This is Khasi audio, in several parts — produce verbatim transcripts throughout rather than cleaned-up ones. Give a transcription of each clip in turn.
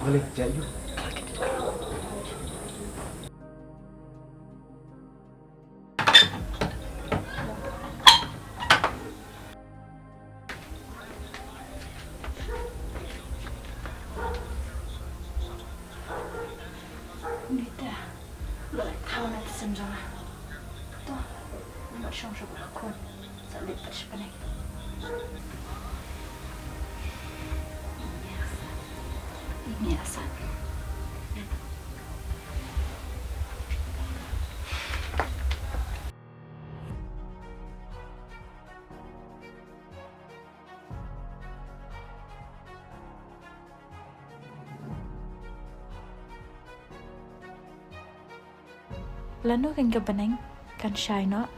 Boleh, jap ju. Nita, leh thaw na tsim jong nga. To, mut shong shuh ka khun. Sa leit pat sha pyneng. Ini asat. Lano kan ka bneng kan shai noh.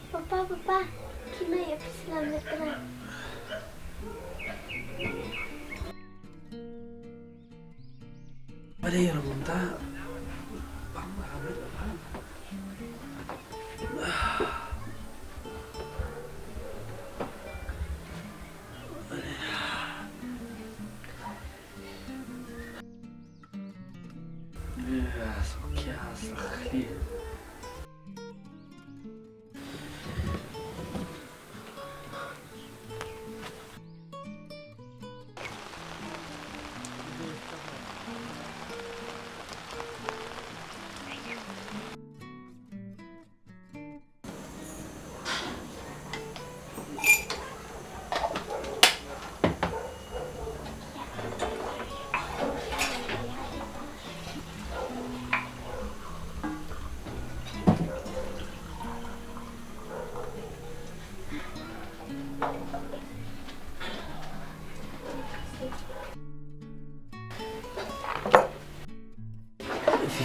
Papa, papa, kine ïa phi slam leh trai. Pare ïa la bumta. Pang ba hamlet ba.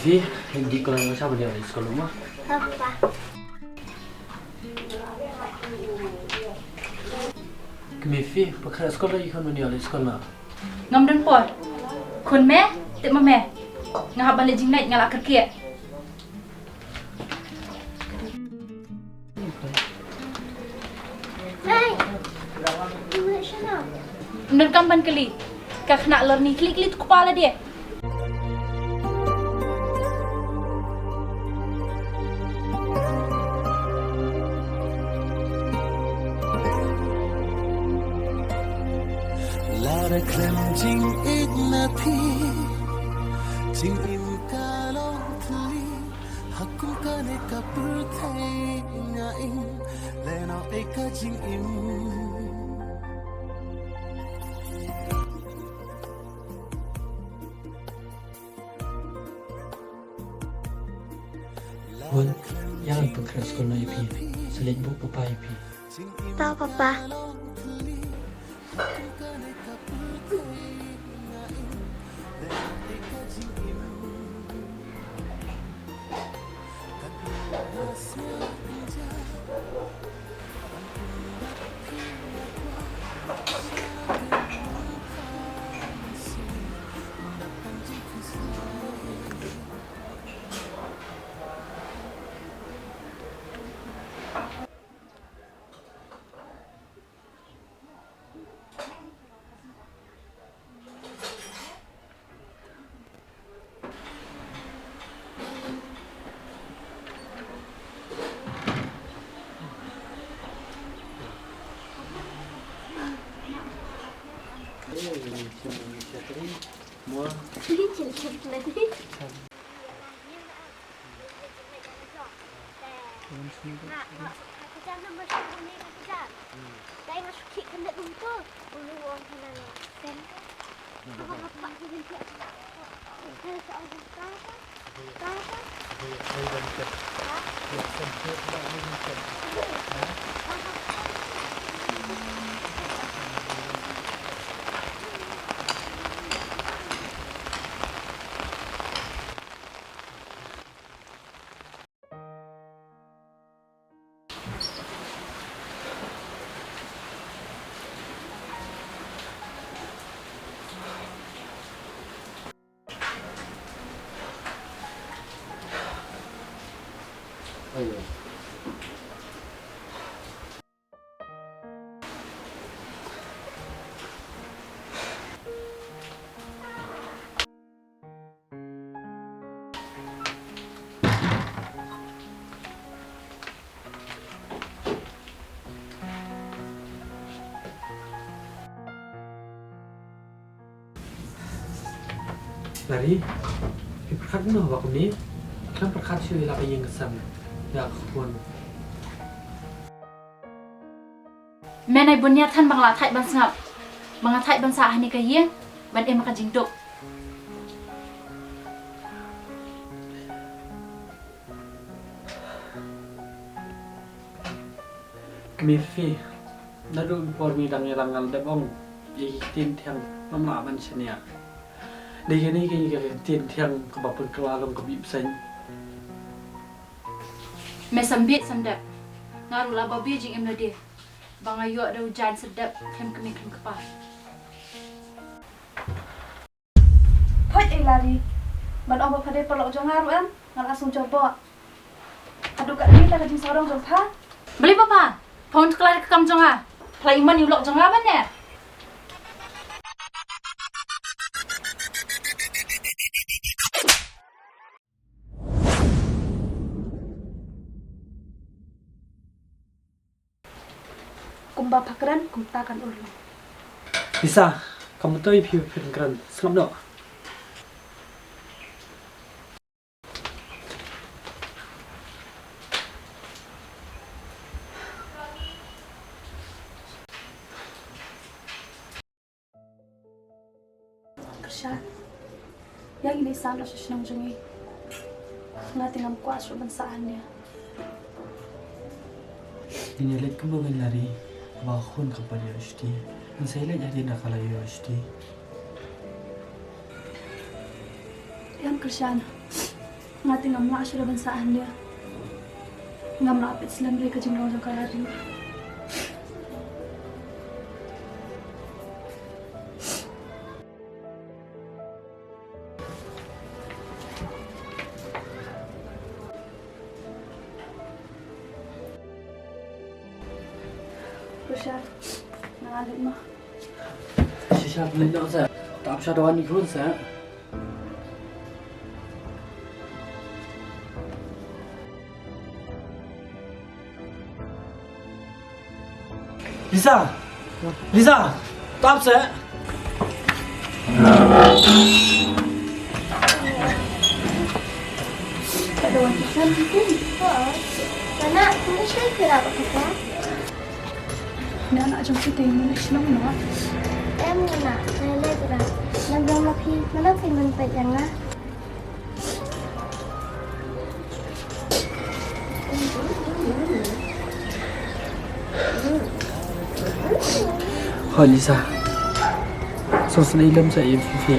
Fifi, hindi ko lang sa benda sekolah rumah. Apa? Kami Fifi, pakhat sekolah ikon mani oleh sekolah. Ngam don por. Khun me, tip ma me. Nga hap ban leit jingleit, nga la kyrkieh. Ym donkam ban kylli. Ka khynnah lorni kylli kylli tu kpa lade. Lada khlem jingïeit na phi, jingim ka long thylli, ha kum kane ka pyrthei nga im, lehnoh ei ka jingim. Bun, ïa ngan pynkhreh skul noh ïa phi. Sa leit buh papa ïa phi. To papa. Lari, phi pyrkhat noh ba kumne? Khlem pyrkhat shuh ïa la ka ïing ka sem, ïa ka khun. Men ai bun ïa than ba nga la thait ban sngap, ba nga thait ban sah ha kane ka ïing ban im ha ka jingduk. Kmie phi, naduh ki por mi dang ïalang nga la dep ong ïa ki ktien thiang ngam lah ban shaniah. Dei kane ka ktien thiang kaba pynkylla long ka bih bseiñ. Me sam bit sam dep. Nga ruh la ba bit jingim lade ba nga ïoh da u jaiñ sa dep khlem kmie khlem kpa. Phoit ei Lari. Ban ong ba pha dei paralok jong nga ruh em, nga la sngewjop bok. Haduh katne ta ka jingsarong jong pha. Balei papa? Pha wan khlad ka kam jong nga. Pha la iman ïa u lok jong nga ban ne. Kumba pha kren kumta kan urlong. Lisa, kam myntoi phi phin kren, sngap noh. Kyrshan, ïa ngi dei san sha shnong jong ngi. Nga te ngam kwah shuh ban sah hangne. Ngin ïa leit kumno ngin Lari, ba khun kam pat ïoh shuti. Ngin sa ïa leit hadien ba ka la ïoh shuti. Ïa Kyrshan. Nga te ngam lah shuh ban sah hangne. Ngam lah peit slem re ka jinglong jong ka Lari. Kyrshan, nga leit mo. Shisha, leit noh sa. Tap sha dawan ni khun sa. Lisa! Lisa! Tap se! Nana, kumno shuwa phi rah bad kata? Nana, jong phi te ngi na shnong noh. Em nana, nai leh kata. Nang jong ma phi, nana phi ban peit ïa nga. Hooid Lisa. Sngewsynei lem sa ïa phi.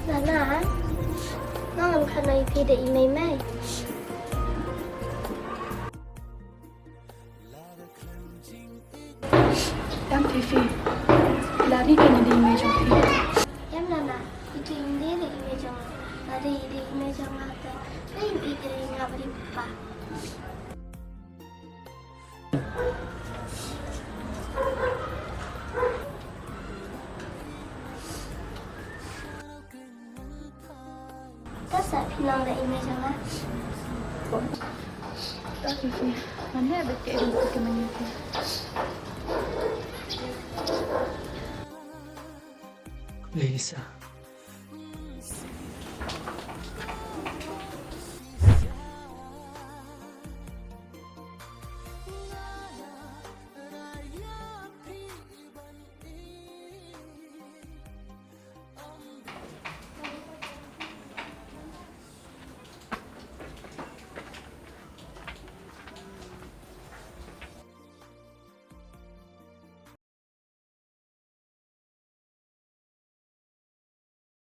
Nana, nga ngam khana ïa phi da i mei mei. Em phi phi. Lari kane dei i mei jong phi. Em nana, ito ym dei re i mei jong nga. Lari i dei i mei jong nga te. Phi ym i dei nga ba dei papa. Ka sa phi nang da i mei jong nga. Ka phi phi. Mane ba ke dum ke mane ke. Lisa.